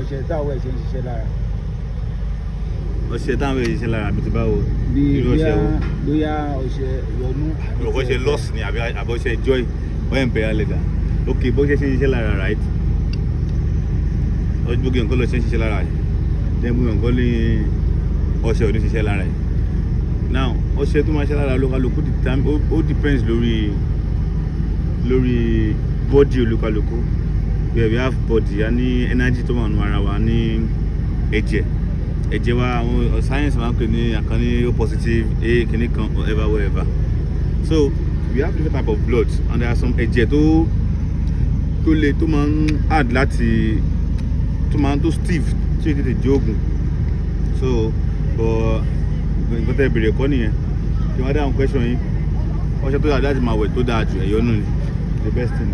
Ọṣẹ táwọn ẹ̀ ṣe ń ṣiṣẹ́ lára. Ọṣẹ táwọn èyí ṣe lára àbí ti báwo? Bí Irú ọṣẹ bóyá wo? Bóyá ọṣẹ ìyọnú àbí Olùkọ́ ṣe ti lọ́ọ̀sì ni àbí ọṣẹ Joy or Imperial Leather? Ok, bó ṣe ṣe ń ṣiṣẹ́ lára, right? Gbogbo nǹkan ló ṣe ń ṣiṣẹ́ lára ẹ̀. Then gbogbo nǹkan ní ọṣẹ ò ní ṣiṣẹ́ lára ẹ̀. Now, ọṣẹ tó máa ṣe lára olúkálukú ó depends lórí body olúkálukú. We have body, a ní energy tó wà nù ara wa, ní ẹ̀jẹ̀. Ẹ̀jẹ̀ wa, àwọn science máa ń pè ní àkànní O positive, A kìíní kan, whatever, whatever. So we have different type of blood and there are some ẹ̀jẹ̀ tó le, tó máa ń hard láti, tó máa ń tó stiff, tí ó tètè jó oògùn. So, but nǹkan tẹ́ bèrè kọ́ nìyẹn. Kí wọ́n dáhùn question yín, ọṣẹ tó dáa láti máa wẹ̀, tó dáa jù, ẹ̀yọ́nú ni the best thing.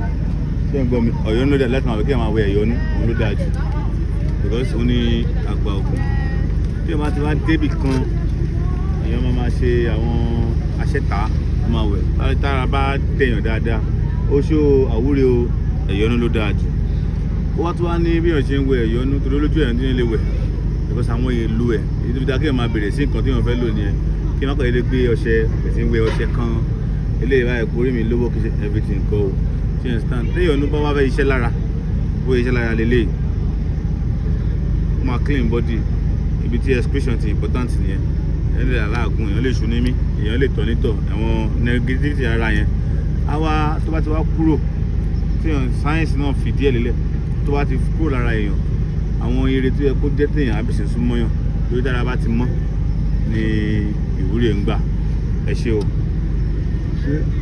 Ṣé ń gbọ́ mi? Ẹ̀yọ́nú ló dáa láti máa wẹ̀. Kí ẹ máa wẹ̀ ẹ̀yọ́nú, òun ló dáa jù because òun ni àgbà ògùn. Tí ẹ bá ti wá débì kan, èèyàn máa máa ṣe àwọn aṣẹ́ta, máa wẹ̀ tára bá tẹ̀yàn dáadáa. Ó ṣó àwúre o, ẹ̀yọ́nú ló dáa jù. Ó wá tó wá ní bí èèyàn ṣe ń wẹ̀ ẹ̀yọ́nú, torí olójú ẹ̀yàn tí ń lè wẹ̀ because àwọn èlò ẹ̀, èyí tó fi dáa kí èèyàn máa bèrè sí nǹkan tí èèyàn fẹ́ lò nìyẹn. Kí wọ́n kàn lè gbé ọṣẹ bẹ̀sí ń wẹ̀ ọṣẹ kan eléyìí báyìí, kórè mi lówó, kì í ṣe everything kọ́ o. Ṣé you understand? Téèyàn bá wá fẹ́ iṣẹ́ lára, bó iṣẹ́ lára lélẹ̀, ó máa clean body. Ibi tí excretion ti important nìyẹn. Èèyàn lè aláàgùn, èèyàn lè ṣu ní mí, èèyàn lè tọ̀ nítọ̀, àwọn negativity ara yẹn á wá. Tó bá ti wá kúrò, tí èèyàn, science náà fìdí ẹ̀ lélẹ̀, tó bá ti kúrò lára èèyàn, àwọn ire tó yẹ kó jẹ́ téèyàn á bẹ̀sẹ̀ súnmọ́ yàn, torí tára bá ti mọ́ ni ìwúrí ẹ̀ ń gbà. Ẹ ṣé o. Ṣé.